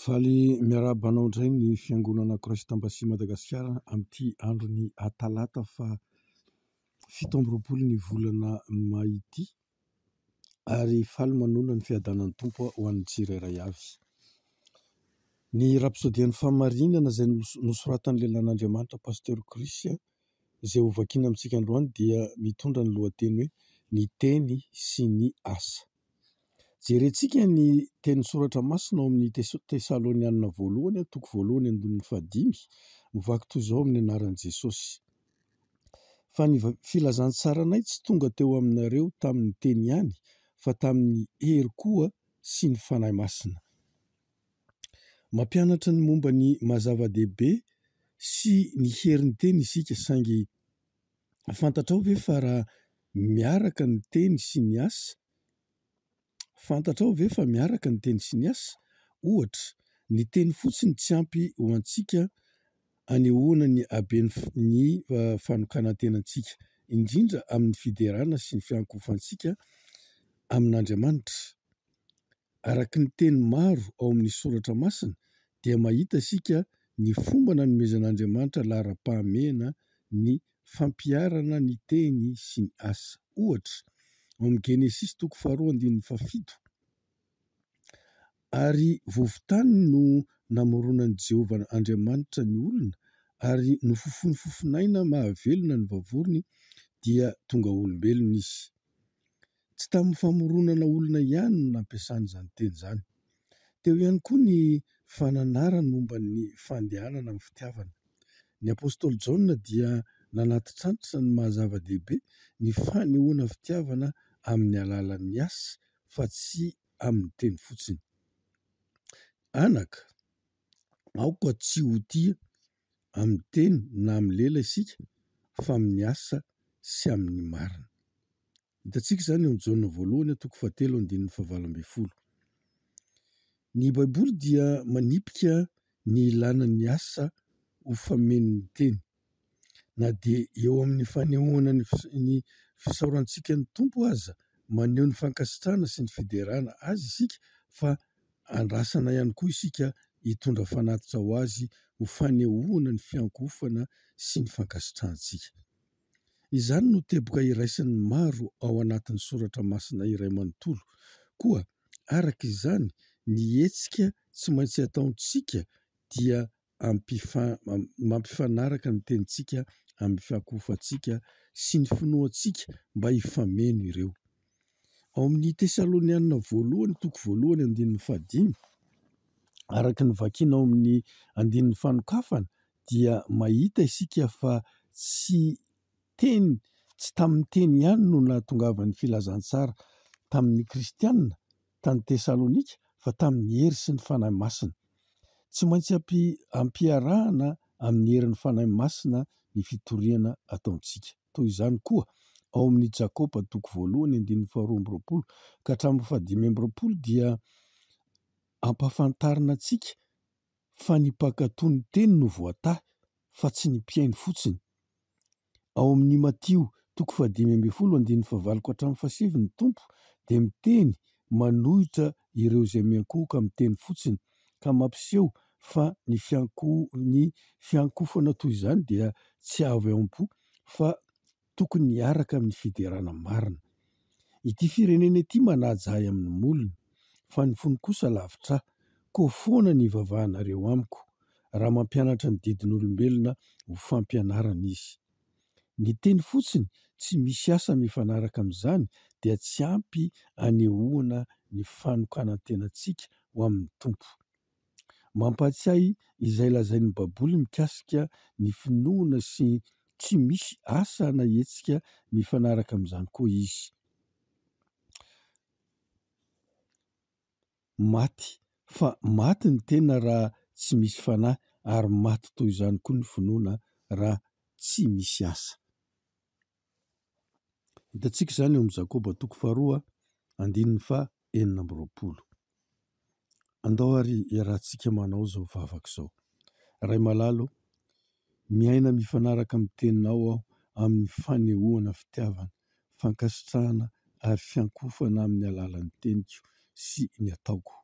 Faly miarahaba anao indray ny Fiangonana Christ Embassy Madagasikara amin'ity andron'ny Talata faha 27 ny volana may ity ary faly manonona ny fiadanan'ny Tompo ho an'ny tsirairay avy. Ny Rapsodian'ny Fahamarinana izay nosoratan'ny lehilahin'Andriamanitra Pasteur Chris izay hovakiana amintsika androany dia mitondra ny lohateny hoe Ny Teny sy ny Asa. Jerentsika ny tenin'ny Soratra Masina ao amin'ny Tesalonianina voalohany, toko voalohany andininy fahadimy, mivaky toy izao amin'ny anaran'i Jesosy, Fa ny filazantsaranay tsy tonga teo aminareo tamin'ny teny ihany, fa tamin'ny hery koa sy ny Fanahy Masina. Mampianatra ny momba ny maha-zava-dehibe sy ny herin'ny teny isika, saingy fantatrao ve fa raha miaraka ny teny sy ny asa, fantatrao ve fa miaraka ny teny sy ny asa? Ohatra, ny teny fotsiny tsy ampy ho antsika anehoana ny haben'ny fanokanan-tenantsika, indrindra amin'ny fiderana sy ny fiankohofantsika amin'Andriamanitra. Araka ny teny maro ao amin'ny Soratra Masina dia mahita isika ny fomba nanomezan'Andriamanitra laharam-pahamehana ny fampiharana ny teny sy ny asa. Ohatra, ao amin'ny Genesisy toko faharoa andininy fahafito, Ary vovon-tany no namoronan'i Jehovah Andriamanitra ny olona, ary nofofony fofon'aina mahavelona ny vavorony, dia tonga olombelona izy. Tsy tamin'ny famoronana olona ihany no nampiasany izany teny izany. Teo ihany koa ny fananarany momba ny fandehanana amin'ny fitiavana. Ny apostoly Jaona dia nanatitrantitra ny maha zava-dehibe ny fanehoana fitiavana amin'ny alalan'ny asa fa tsy amin'ny teny fotsiny. Anaka, aoka tsy ho tia amin'ny teny na amin'ny lela isika fa amin'ny asa sy amin'ny marina. Hitantsika izany eo amin'ny Jaona voalohany toko fahatelo andininy fahavalo ambin'ny folo. Ny Baiboly dia manipika ny ilàna ny asa ho famenon'ny teny. Na dia eo amin'ny fanehoana ny ny fisaorantsika ny Tompo aza, maneho ny fankasitrahana sy ny fiderana Azy isika fa andrasana ihany koa isika hitondra fanatitra ho Azy ho fanehoana ny fiankohofana sy ny fankasitrahantsika. Izany no teboka iraisan'ny maro ao anatin'ny soratra masina iray manontolo. Koa, araka izany, ny hetsika tsy maintsy ataontsika dia mampifanaraka ny tenintsika amin'ny fiankohofantsika sy ny finoantsika mba hifameno ireo. Ao amin'ny Tesalonianina voalohany toko voalohany andininy fahadimy, araka ny vakiana ao amin'ny andininy fanokafana dia mahita isika fa tsy teny, tsy tamin'ny teny ihany no nahatongavan'ny filazantsara tamin'ny kristiana tany Tesalonika fa tamin'ny hery sy ny Fanahy Masina. Tsy maintsy ampiarahana amin'ny herin'ny Fanahy Masina ny fitoriana ataontsika. Toy izany koa, ao amin'ny Jakoba toko voalohany andininy faharoa amby roapolo ka hatramin'ny fahadimy amby roapolo dia ampahafantarina antsika fa ny mpankatò ny teny no voatahy fa tsy ny mpihaino fotsiny. Ao amin'ny Matio toko fahadimy ambin'ny folo andininy fahavalo ka hatramin'ny fahasivy ny Tompo dia miteny manohitra ireo izay miankohoka amin'ny teny fotsiny ka mampiseho fa ny ny fiankohofana toy izany dia tsy avy ao am-po fa tokony hiaraka amin'ny fiderana marina. Ity firenena ity manaja ahy amin'ny molony, fa ny fony kosa lavitra ahy, koa foana ny hivavahanareo amiko, raha mampianatra ny didin'olombelona ho fampianarana izy. Ny teny fotsiny tsy misy asa mifanaraka amin'izany dia tsy ampy anehoana ny fanokanan-tenantsika ho amin'ny Tompo. Mampahatsiahy izay lazain'ny Baboly mikasika ny finoana sy tsy misy asa na hetsika mifanaraka amin'izany koa izy. Maty, fa maty ny tena raha tsy misy fanahy ary maty toy izany koa ny finoana raha tsy misy asa. Hitantsika izany eo amin'i Jakoba toko faharoa andininy faha 26. Andao ary iarahantsika manao izao vavaka izao. Ray malala ô, miaina mifanaraka amin'ny teninao aho amin'ny fanehoana fitiavana, fankasitrahana ary fiankohofana amin'ny alalan'ny teniko sy ny ataoko.